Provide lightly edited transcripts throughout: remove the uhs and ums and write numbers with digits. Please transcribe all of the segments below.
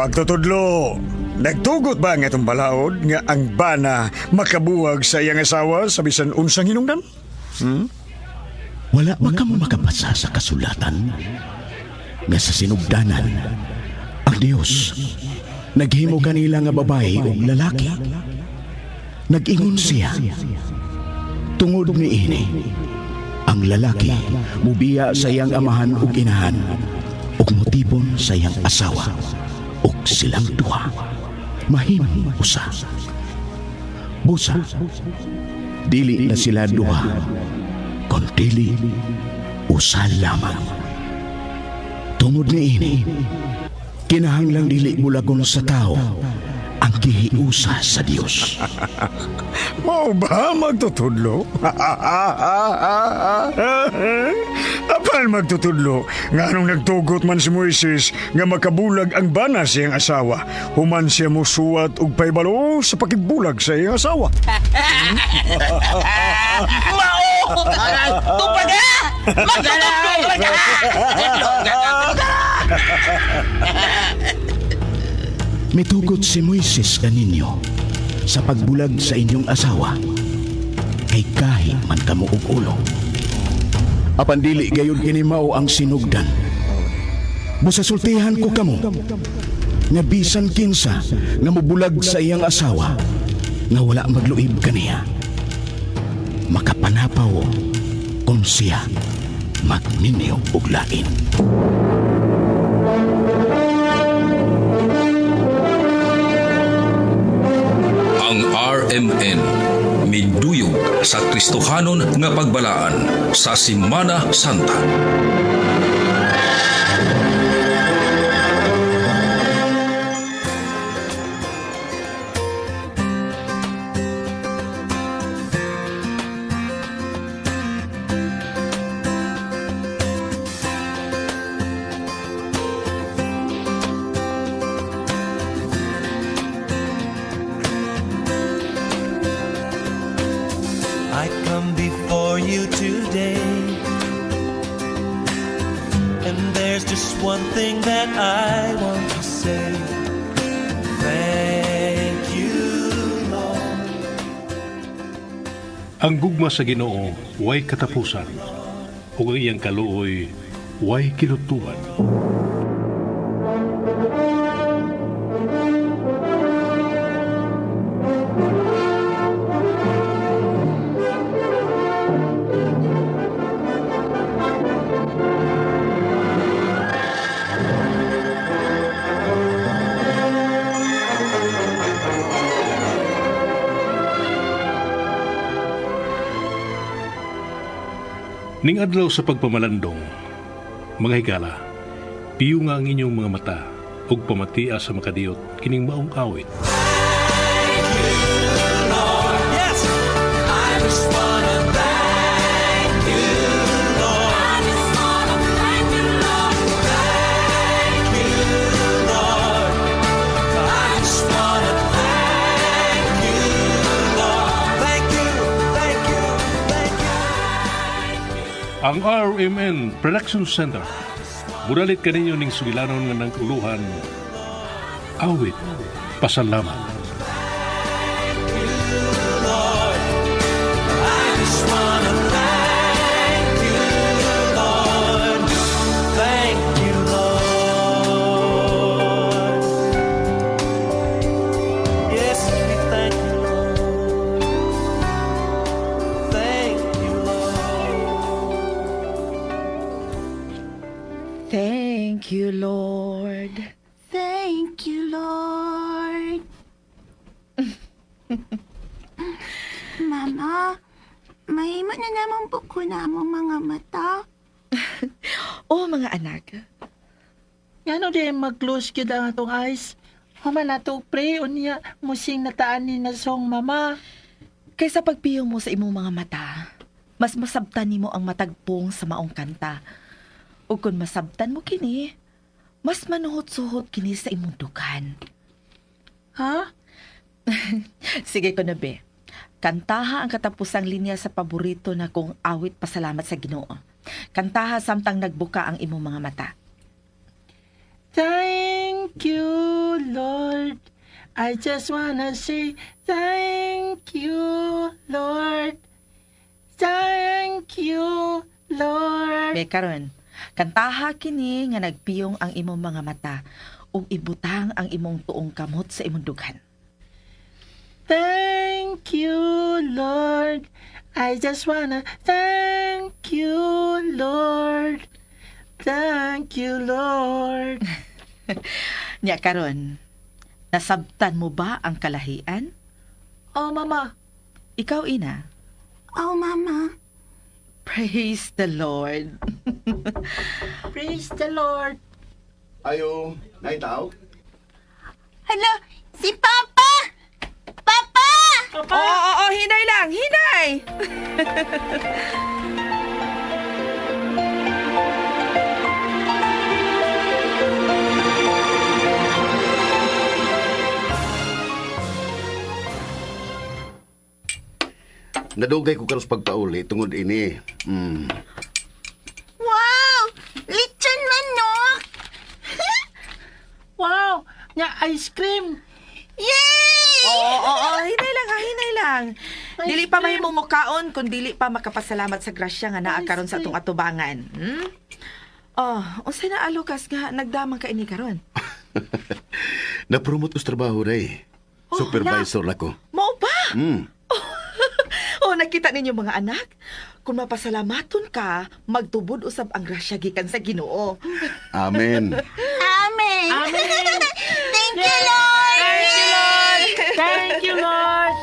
Magtutudlo, nagtugot ba nga itong balaod nga ang bana makabuwag sa iyang asawa sa bisan unsang hinungdan? Wala ba kamo makabasa sa kasulatan? Nga sa sinugdanan, ang Dios naghimo kanila nga babae ug lalaki. Nag-ingon siya, tungod niini, ang lalaki mubiya sa iyang amahan ug inahan ug motibon sa iyang asawa ug silang duha mahimong usa. Busa, dili na sila duha, kundili usa lamang. Tungod niini, kinahanglang dili bulagon sa tao ang gihiusa sa Dios. Mao ba magtutudlo? Apan magtutudlo, nga nung nagtugot man si Moises nga makabulag ang bana sa iyang asawa, human siya musuwat og paybalo sa pakigbulag sa iyang asawa. Mao! Tupag ha! Magtutudlo ka! Mitugot si Moises kaninyo sa pagbulag sa inyong asawa, kay kahi man kamo og ulo. Apan dili gayud kini mao ang sinugdan. Busa sultihan ko kamo nga bisan kinsa nga mobulag sa iyang asawa nga wala magluib kaniya, makapanapaw kung siya magminyo og lain. Ang RMN miduyog sa Kristohanon nga pagbalaan sa Simana Santa. I come before you today. And there's just one thing that I want to say. Thank you, Lord. Ang gugma sa Ginoo way katapusan, ug ang iyang kaluoy way kinutuban. Ning adlaw sa pagpamalandong, mga higala, piyo nga ang inyong mga mata ug pamatia sa makadiyot kining maong awit. Yes, I just wanna thank you, Lord. I just wanna thank you, Lord. Thank you, Lord. I just wanna thank you, Lord. Thank you, thank you, thank you. Ang RMN Production Center. Mudalit kaninyo ning sugilanon nga nanguluhan. Awit, pasalamat. Lord. I just wanna thank you, Lord. Thank you, Lord. Yes, we thank you, Lord. Thank you, Lord. Thank you, Lord. Thank you, Lord. Mama, mahimo na naman po ko na among mga mata. Oh, mga anak. Ngano di mag-close gyud ang atong eyes? Human nato pray unya musing nataan ni na song, mama. Kaysa pagpiyo mo sa imong mga mata, mas masabtan nimo ang matagpong sa maong kanta. Ug kung masabtan mo kini, mas manuhot-suhot kini sa imong dughan. Ha? Sige ko na, be. Kantaha ang katapusang linya sa paborito na kong awit pasalamat sa Ginoo. Kantaha samtang nagbuka ang imong mga mata. Thank you, Lord. I just wanna say thank you, Lord. Thank you, Lord. Be karon, kantaha kini nga nagpiyong ang imong mga mata ug ibutang ang imong tuong kamot sa imong dughan. Thank you, Lord. I just wanna thank you, Lord. Thank you, Lord. Nya karon, nasabtan mo ba ang kalahian? Oh, Mama. Ikaw, Ina. Oh, Mama. Praise the Lord. Praise the Lord. Ayo, naitaw? Hala, si Papa! Papa! Oo, oo, oo, hinay lang, hinay! Nadugay ko karos pagpauli tungod ini. Wow! Lechon manok! Wow! Nga ice cream. Yay! Oo, oo, oo, hinay lang ha, hinay lang. Dili pa mahimong mukaon kung dili pa makapasalamat sa grasya nga naa karon sa atong atubangan. Hmm? Oh, unsa na ah, Lucas nga nagdamang ka ini karon? Na-promote ko sa trabaho, Ray. Oh, Supervisor na ko. Mao ba? Mm. Oh, nakita ninyo mga anak? Kung mapasalamaton ka, magtubod usab ang grasya gikan sa Ginoo. Amen. Amen! Amen. Thank you, Lord! Thank you, Lord. Thank you, Lord.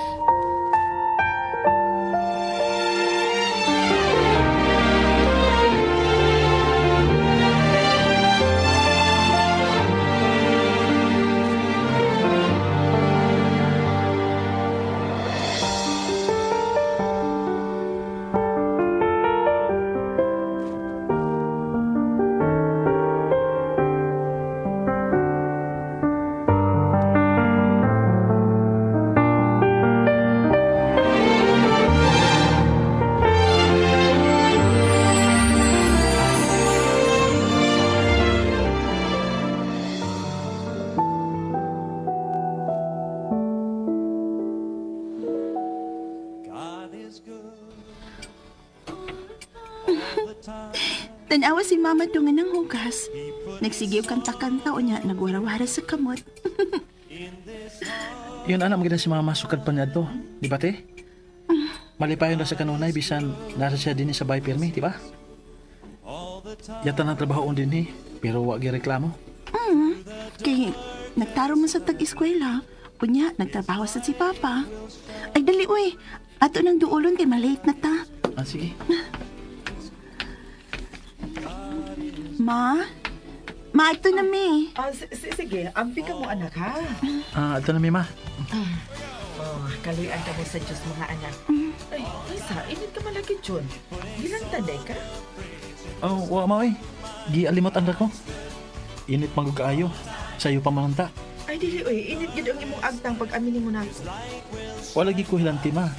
God is good. Tanawa si Mama dungan ng hugas. Nagsigiw kanta-kanta o niya, nagwarawara sa kamot. Yun anak, maganda si mama sukad pa niya to. Di ba te? Malipayon ra sa kanunay bisan nasa siya din sa bahay pirmi, di ba? Yata ng trabaho on din eh, pero wa reklamo. Kay, nagtaro man sa tag-eskwela. Unya, nagtrabaho sa si Papa. Ay, dali, uy. Ato nang duulon kay malate na ta. Ah, sige. Ma? Ma, ato na mi. Ah, sige, ampi ka mo anak ha. Ah, ito na mi ma. Oh, kaluyan ka mo sa Diyos mga anak. Ay, Lisa, init ka malagi, John. Gilang tanday ka? Oh, wa ma oy. Gialimot ang ko. Init man gud kaayo. Sayo pa man ta. Ay, dili, oy. Init gid ang imong agtang pag aminin mo na. Wala gi ko hilanti ma.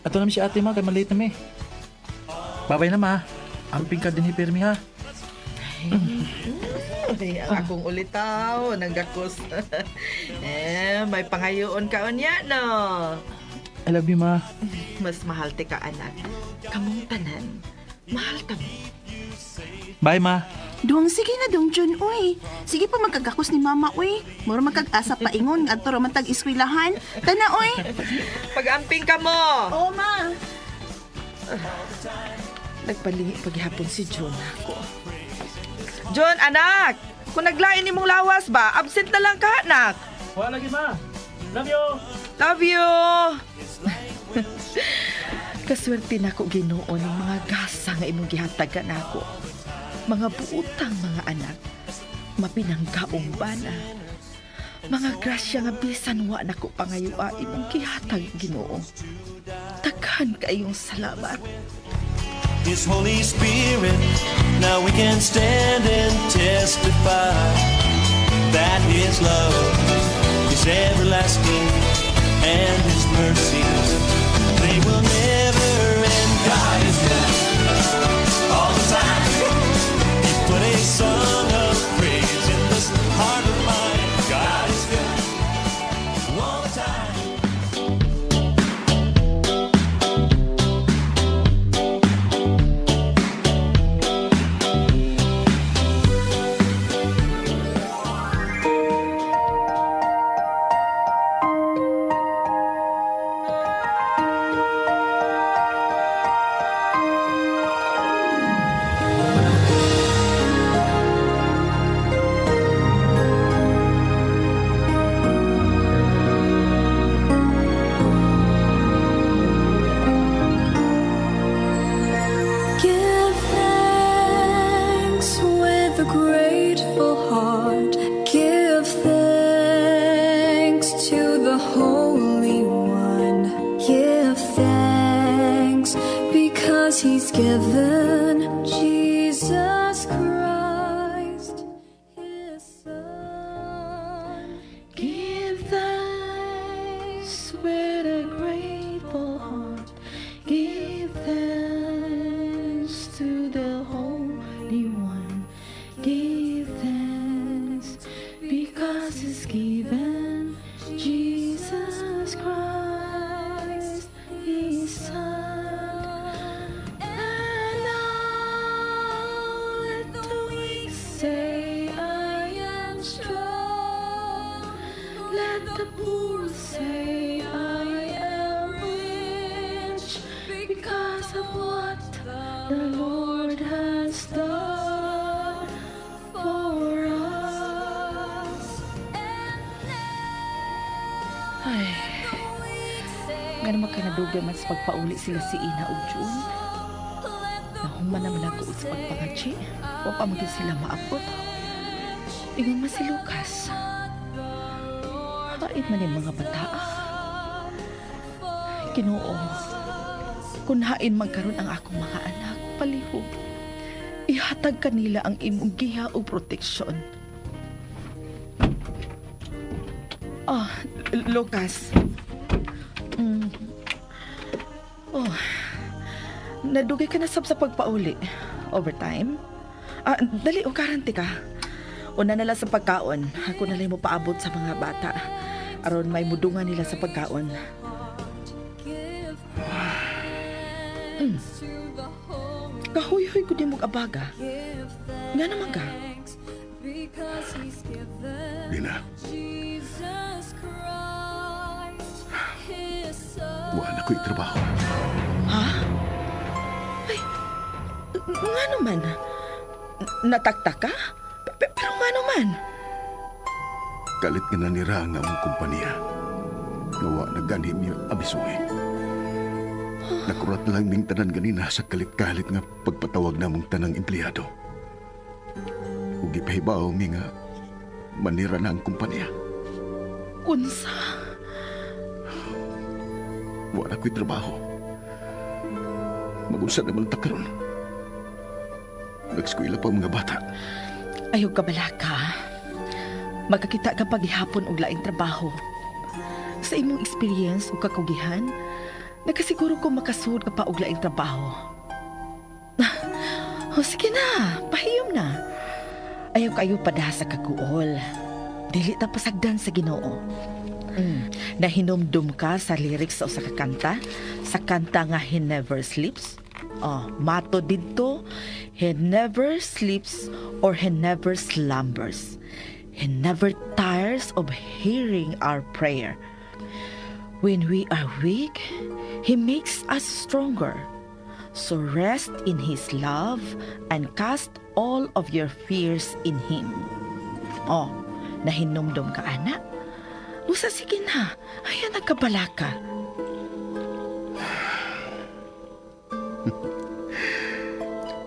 Ato na mi si ate ma kay malate na mi. Babay na ma. Amping ka din pirmi ha. Ay, ang akong ulitaw, nanggakos. Eh, may pangayoon ka unya, no? I love you ma. Mas mahal ti ka, anak. Kamong tanan, mahal ka mo. Bye ma. Dong, sige na dong, Jun, uy. Sige pa magkagakos ni Mama, uy. Mura magkag-asa paingon, adto ra man tag-eskwelahan. Tana, uy. Pag-amping ka mo! Oo, ma. Nagpalingi paghapon si John ako. John, anak! Kung naglain nimong lawas ba, absent na lang ka, anak. Wala lagi ma. Love you. Love you! Kaswerte na ko Ginoo ng mga gasa nga imong gihatagan ako. Mga buutang mga anak, mapinangkaong bana. Mga grasya nga bisan wa nako pangayua imong gihatag Ginoo. Daghan kayong salamat. His Holy Spirit. Now we can stand and testify that His love is everlasting and His mercies they will never end. God is good all the time. He put a song of praise in this heart of mine. God Grateful heart. Give thanks to the Holy One. Give thanks because He's given Jesus Christ, His Son. Give thanks with a grateful heart. Give thanks to the Holy One. Give thanks because He's given Jesus Christ, His Son. And now let the weak say, "I am strong." Let the poor say, "I am rich," because of what the Lord has done for us. Ay, nga naman ka nadugay man sa pagpauli sila si Ina ug June. Nahuman naman ako sa pagpangatsi. Wa pa man gyud sila maabot. Ingon man si Lucas. Hain man yung mga bata. Ginoo, kung hain man karon ang akong mga anak, palihog ihatag kanila ang imong giya o proteksyon. Ah, Lucas. Oh, nadugay ka na sab sa pagpauli. Overtime? Ah, dali o karanti ka. Una na lang sa pagkaon. Ako na lang mo paabot sa mga bata. Aron may mudungan nila sa pagkaon. Kahoy-hoy ko di mo abaga. Nga naman ka. Dina, wala ko'y trabaho. Ha? Ay, nga naman. Nataktak ka? Pero nga naman. Kalit nga nanira nga among kompanya. Nga wa na gani mi abisuhe. Nakurat na lang ming tanan ganina sa kalit-kalit nga pagpatawag namong tanang empleyado. Ug gipahibaw mi nga manira na ang kumpanya. Unsa? Wa na ko'y trabaho. Magunsa naman ta karon. Nag-eskwela pa ang mga bata. Ayaw ka balaka. Magkakita ka paghihapon og laing trabaho. Sa imong experience ug kakugihan, nakasiguro ko makasuod ka pa og laing trabaho. O sige na, pahiyom na. Ayaw kayo padaha sa kaguol. Dili ta pasagdan sa Ginoo. Nahinumdum ka sa lyrics sa usa ka kanta, sa kanta nga "He Never Sleeps." Oh, mato didto, "He never sleeps or He never slumbers. He never tires of hearing our prayer. When we are weak, He makes us stronger. So rest in His love and cast all of your fears in Him." Oh, nahinumdum ka, anak? Usa, sige na. Ayan, nagkabala ka.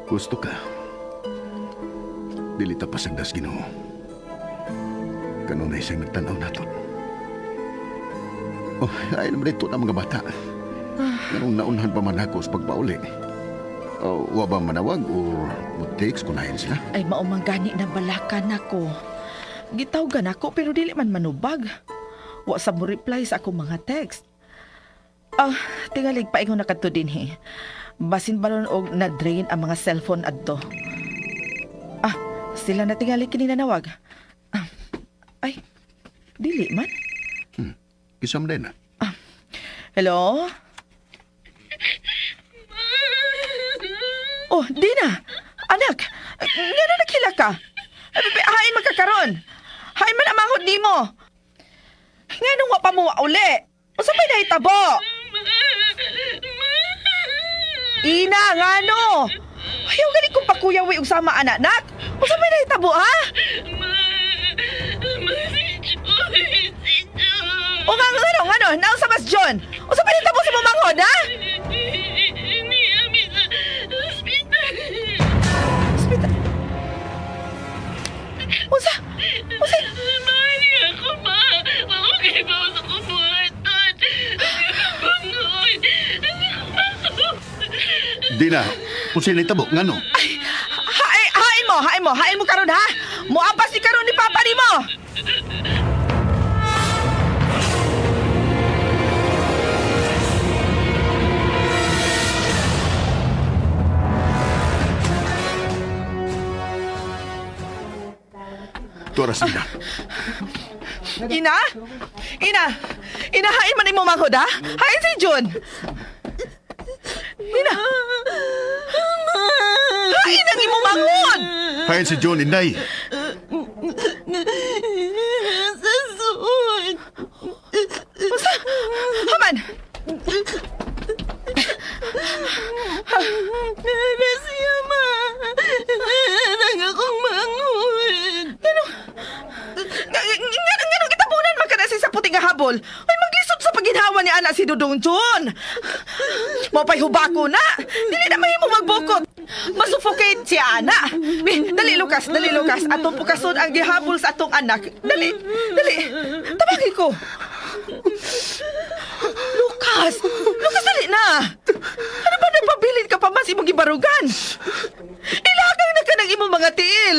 Gusto ka. Dili ta pasagdas Ginoo. Kanunay siyang nagtanaw nato. Oh, ay naman ito na mga bata. Nganong naunhan pa man ako sa pagpauli. Oh, wa ba manawag or mo-text kung nahin sila? Ay, maumang gani na balakan ako. Gitawgan ako pero dili man manubag. Wa sa mo reply sa akong mga text. Ah, tingalig paingon na kadto dinhi. Basin balon og na-drain ang mga cellphone adto. Ah, sila na tingali kini nanawag. Ah, ay, dili man. Kisam din ah. Hello? Oh, Dina! Anak! Nga na nakila ka? Ay, bebe, hain magkakaroon. Hain man ang manghod nimo. Nga nung wa pa mo uli. Unsa may nahitabo? Ina, nga no? Ayaw gani kong pakuyawi og sama anak, nak. Unsa may nahitabo, ha? O nga, nga no, nga no, naunsa mas John? Unsa may nahitabo sa mamanghod, ha? Hospital. Unsa? Unsa? Mahal ako, ma. Ako kay ba sa kubuhatan. Bangon. Dina, kung sino itabo, ngano? Hain, hain mo, hain mo, hain mo karon ha. Muampas ni karon ni papa nimo. Turas nila. Ina? Ina? Ina, hain man imo manghod ha? Hain si Jun. Ina. Hain ang imo manghod. Hain si John, Inday. Sa suod. Unsa? Haman. Nara siya, ma. Nang akong manghod. Ngano? Ngano ngano gitabunan man kana sa puti nga habol? Ay maglisod sa paginhawa ni ana si Dudong Jun. Mao pay hubako na. Dili na mahimo magbukot. Masuffocate si ana. Eh, dali Lucas, dali Lucas. Atong pukason ang gihabol sa atong anak. Dali, dali. Tabagi ko. Lucas! Lucas, dali na! Ano ba nagpabilin ka pa mas imong gibarugan? Ilagang na ka ng imong mga tiil!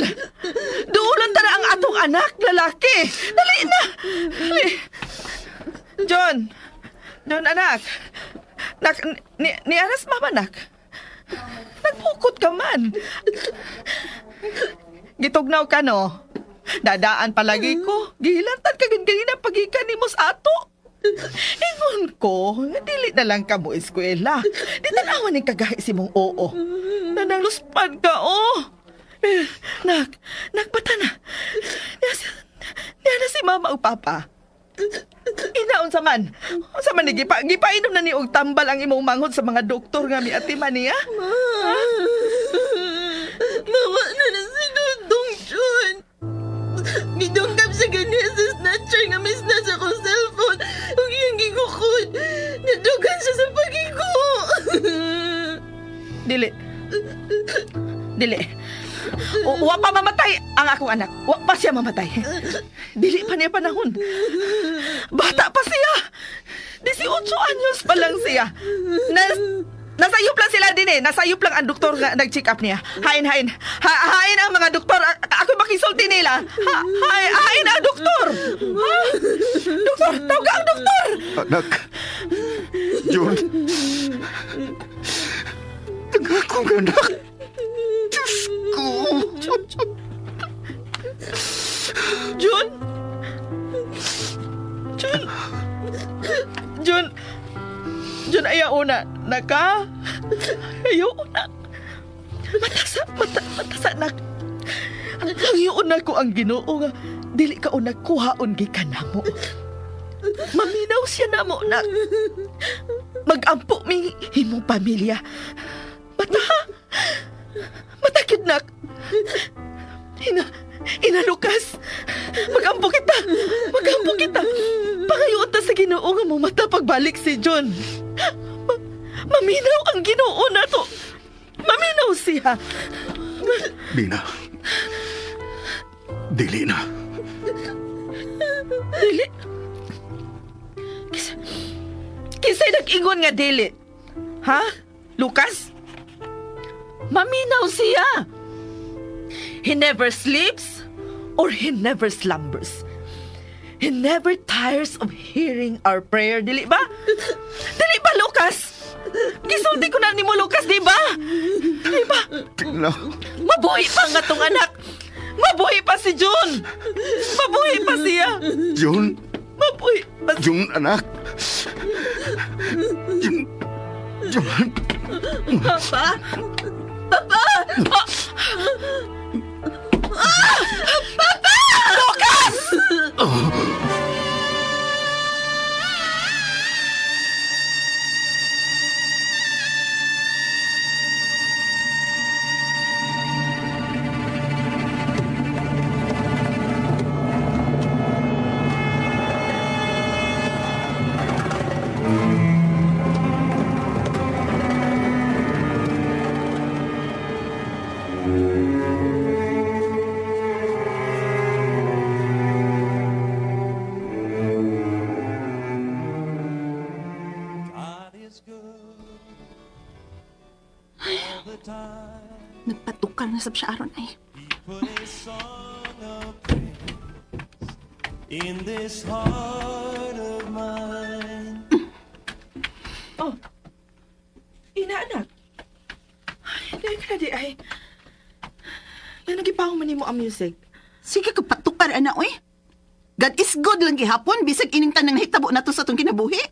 Duulan ta na ang atong anak, lalaki! Dali na! Dali. John! John, anak! Nak, ni aras mama, nak. Nagpukot ka man. Gitugnaw ka, no? Dadaan palagi ko. Gihilantan ka gid ganina pagikan nimo sa ato. Ingon ko, nga dili na lang ka mo eskwela. Di tanawan ni kagahi si mong oo. Nanangluspan ka, oh. Eh, nak, nak, bata na. Niya si, niya na si mama o papa. Ina, unsa man? Unsa man ni gipa, gipainom na ni og tambal ang imong manghod sa mga doktor nga miatiman niya? Ma. Mawa na na si Dudong Jun. Gidungkap siya ganiya sa snatcher nga may snatch akong cellphone. Ug iyang gigukod. Nadugan siya sa pagiko. Dili. Dili. Wa pa mamatay ang akong anak. Wa pa siya mamatay. Dili pa niya panahon. Bata pa siya. 18 anyos pa lang siya. Nasayop lang sila din eh. Nasayop lang ang doktor nga nag-check up niya. Hain, hain. Hain ang mga doktor. Ako makisulti nila. Hain, hain ang doktor. Ha? Doktor, tawag ang doktor. Anak. John. Ang akong anak. Diyos ko. Jun! Jun! Jun! Jun, ayaw na. Naka? Ayaw na. Matasa, matasa, nak. Ang na ko ang Ginoo nga dili ka una kuhaon gikan namo. Maminaw siya namo nak. Magampo mi himong pamilya. Mata. Matakid nak. Ina, Ina Lucas, magampo kita. Magampo kita. Pangayoon ta sa Ginoo nga mumata pagbalik si John. Maminaw ang Ginoo nato. Maminaw siya. Dina. Dili na. Dili. Kinsay nag-ingon nga dili? Ha? Lucas? Maminaw siya. He never sleeps or he never slumbers. He never tires of hearing our prayer, dili ba? Dili ba, Lucas? Gisulti ko na nimo, Lucas, di ba? Di ba? Dina. Mabuhi pa nga tong anak. Mabuhi pa si June. Mabuhi pa siya. Jun. Mabuhi pa siya. Jun, anak. Jun. Jun. Papa? Papa! Papa! Lucas! na sab siya aron ay. Put a song of praise in this heart of mine. Oh, ina anak. Ay, dahil ka na di ay. Nga nagipaho man nimo ang music. Sige ka patukar ana oy. God is good lang gihapon bisag ining tanang nahitabo nato sa atong kinabuhi.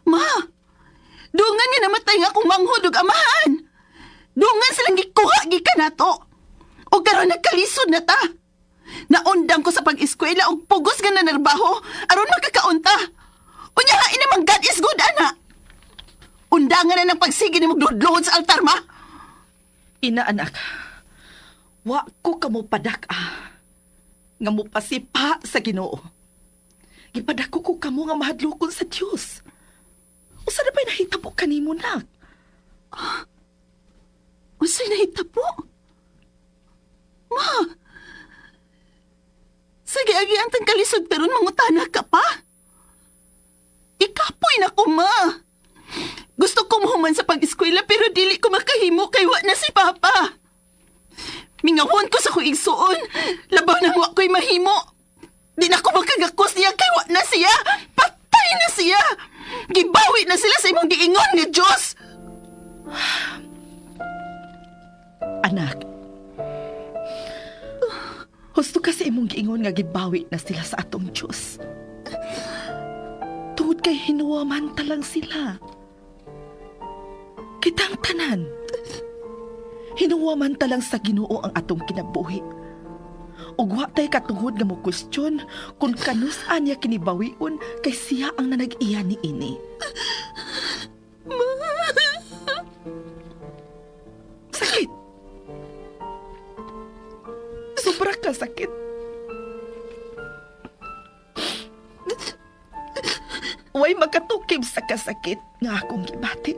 Ma, dungan nga namatay nga akong manghod ug amahan. Dungan silang gikuha gikan nato. O karon nagkalisod na ta. Naundang ko sa pag-eskwela og pugos nga nanarbaho aron makakaunta. Unya hain namang God is good ana. Undangan na ng pagsige ni magduhod sa altar ma. Ina anak, wa ko kamo padak ah. Nga mo pasipa sa Ginoo. Gipadako ko kamo nga mahadlokon sa Dios. Usa na ba'y nahitabo kanimo nak? Unsay nahitabo? Ma! Sige, agi ang tangkalisod karon mangutana ka pa. Ikapoy na ko, ma. Gusto ko muhuman sa pag-eskwela pero dili ko makahimo kay wa na si Papa. Mingawon ko sa kong igsuon. Labaw nang wa ko'y mahimo. Di na ko makagakos niya kay wa na siya. Patay na siya. Gibawi na sila sa imong giingon nga Diyos. Anak, husto kasi imong giingon nga gibawi na sila sa atong Diyos. Tungod kay hinuwaman talang sila. Kitang tanan. Hinuwaman talang sa Ginoo ang atong kinabuhi. Ug wa tay katungod nga mo question kung kanus-an niya kinibawion kay siya ang nanag-iya ni ini. Sakit. Sobra ka sakit. Way makatukib sa kasakit nga akong gibati.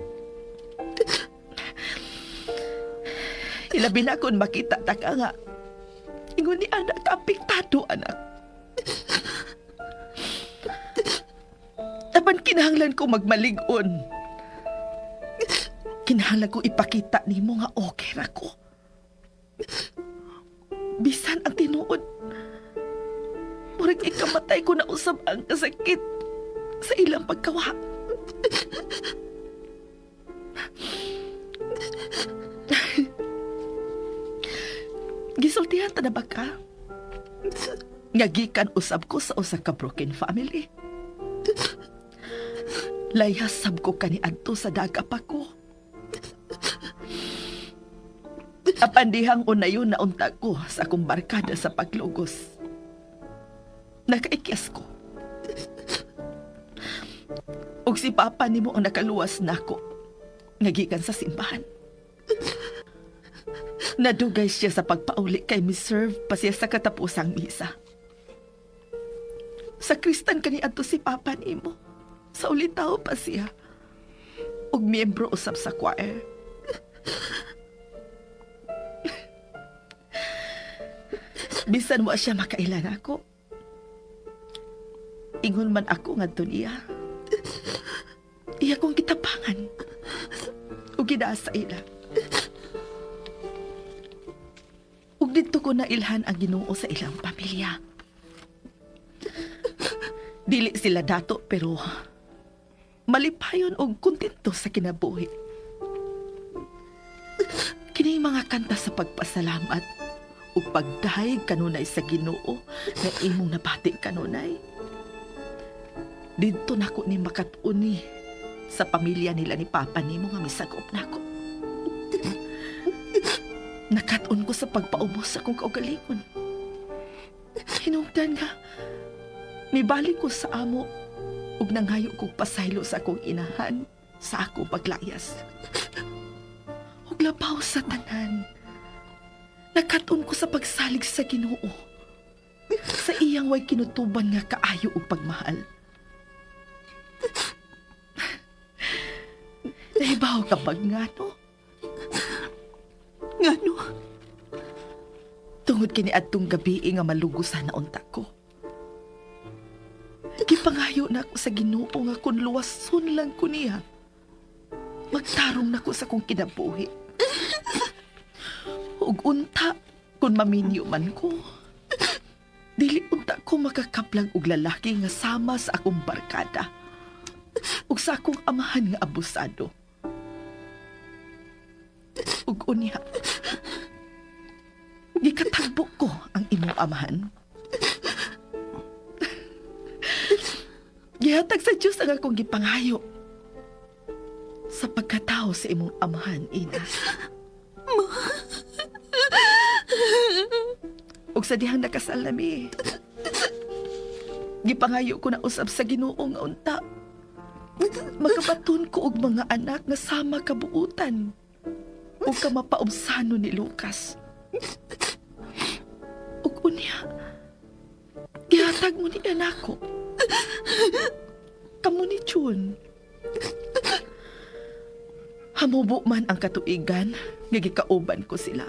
Ilabi na kung makita ta ka nga. Ingon ni anak ka apektado, anak. Apan kinahanglan ko magmalig-on. Kinahanglan ko ipakita nimo nga okay ra ko. Bisan ang tinuod. Murag ikamatay ko na usab ang kasakit sa ilang pagkawa. Gisultihan ta na ba ka? Nga gikan usab ko sa usa ka broken family. Layas sab ko kaniadto sa daga pa ko. Apan dihang unayon na unta ko sa akong barkada sa paglugos. Nakaikyas ko. Ug si Papa nimo ang nakaluwas nako nga gikan sa simbahan. Nadugay siya sa pagpauli kay mi-serve pa siya sa katapusang misa. Sakristan kaniadto si Papa nimo. Sa ulitaw pa siya. Ug miyembro usab sa choir. Bisan wa siya makaila nako. Ingon man ako ngadto niya. Iya kong gitabangan. Ug gidaa sa ila. Ug didto ko nailhan ang Ginoo sa ilang pamilya. Dili sila dato pero malipayon og kontento sa kinabuhi. Kining mga kanta sa pagpasalamat ug pagdahig kanunay sa Ginoo nga imong nabati kanunay. Didto nako ni makat-uni sa pamilya nila ni Papa nimo nga misagop nako. Nakat-on ko sa pagpaubos sa akong kaugalingon. Hinungdan nga, mibalik ko sa amo ug nanghayo kog pasaylo sa akong inahan sa akong paglayas. Ug labaw sa tanan, nakat-on ko sa pagsalig sa Ginoo. Sa iyang way kinutuban nga kaayo ug pagmahal. Nahibaw ka bag nga, no? Ngano? Tungod kini adtong gabi nga malugusan na unta ko. Gipangayo na ako sa Ginoo nga kun luwason lang ko niya. Magtarong na ko sa kong kinabuhi. Ug unta, kung maminyo man ko, dili unta ko makakaplag og lalaki nga sama sa akong barkada ug sa akong amahan nga abusado. Ug unya, gikatagbo ko ang imong amahan. Gihatag sa Dios ang akong gipangayo sa pagkatao sa imong amahan, Ina. Ug sa dihang nakasal nami, gipangayo ko na usab sa Ginoo nga unta makabaton ko og mga anak nga sama kabuutan ug kamapaubsano ni Lucas. Ug unya, gihatag mo ni anak ko. Kamo ni June. Hamubo man ang katuigan nga gikauban ko sila.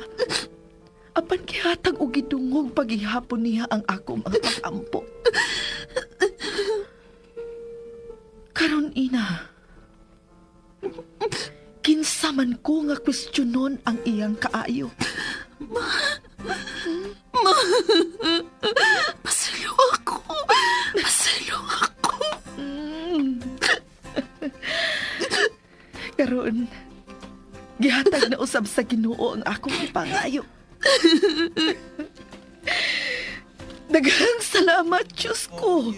Apan gihatag og gidungog paghihapon niya ang ako mga pag-ampo. Karon, Ina, kinsa man ko nga kwestiyonon ang iyang kaayo? Pasalo ako. Pasalo ako. Karon, gihatag na usab sa Ginoo ang akong ipangayo. Daghang salamat, Diyos ko,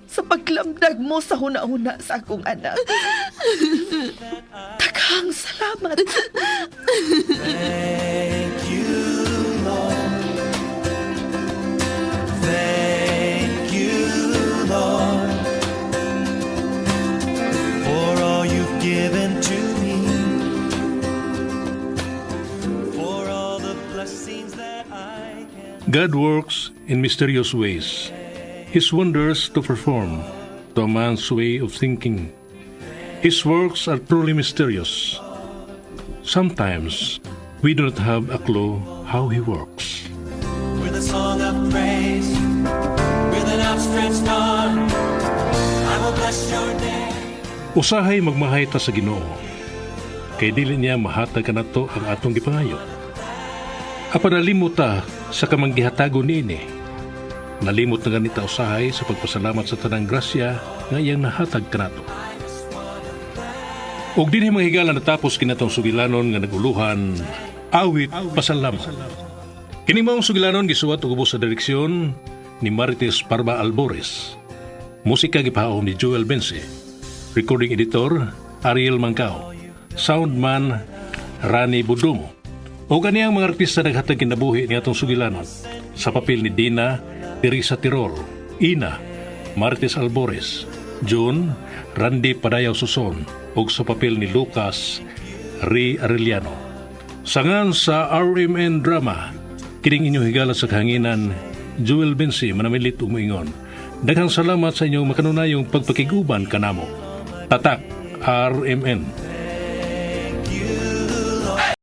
sa paglamdag mo sa huna-huna sa akong anak. Daghang salamat. Thank you, Lord. Thank you, Lord, for all you've given to me, for all the blessings that I can. God works in mysterious ways, His wonders to perform to a man's way of thinking. His works are truly mysterious. Sometimes we do not have a clue how He works. With a song of praise, with an outstretched arm, I will bless your name. Usahay magmahay ta sa Ginoo. Kay dili niya mahatag kanato ang atong gipangayo. Apan nalimot ta sa kamanggihatagon niini. Nalimot na ganita usahay sa pagpasalamat sa tanang grasya nga iyang nahatag kanato. Ug dinhi, mga higala, natapos kinatong sugilanon nga naguluhan Awit Pasalamat. Kini maong sugilanon gisuwat ug ubos sa direksyon ni Marites Parba Albores. Musika gipahaom ni Joel Bense. Recording editor Ariel Mangkao. Soundman Rani Budumo. O kaniyang mga artista naghatag kinabuhi ni atong sugilanon. Sa papel ni Dina, Teresa Tirol. Ina, Marites Albores. June, Randy Padayaw Suson. Ug sa papel ni Lucas, Ray Arellano. Sangan sa RMN Drama, kining inyong higala sa kahanginan, Joel Bensi, manamilit ug moingon. Daghang salamat sa inyong makanunayong pagpakig-uban kanamo. Tatak RMN.